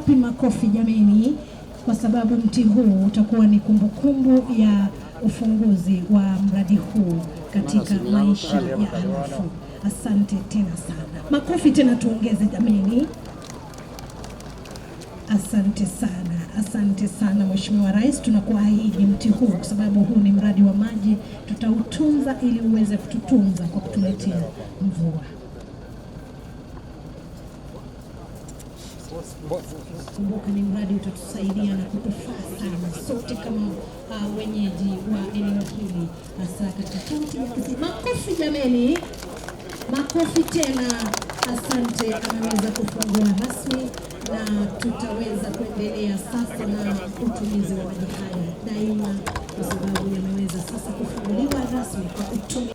Wapi makofi jameni, kwa sababu mti huu utakuwa ni kumbukumbu ya ufunguzi wa mradi huu katika maisha ya Alafu. Asante tena sana, makofi tena tuongeze jameni. Asante sana, asante sana Mheshimiwa Rais, tunakuahidi mti huu kwa sababu huu ni mradi wa maji, tutautunza ili uweze kututunza kwa kutuletea mvua. Kumbuka ni mradi utatusaidia na kutufaa sana sote kama wenyeji wa eneo hili, hasa katika kaunti ya Kisii. Makofi jameni, makofi tena. Asante, ameweza kufungua rasmi na tutaweza kuendelea sasa na utumizi wa maji haya daima, kwa sababu yameweza sasa kufunguliwa rasmi kwa utumizi.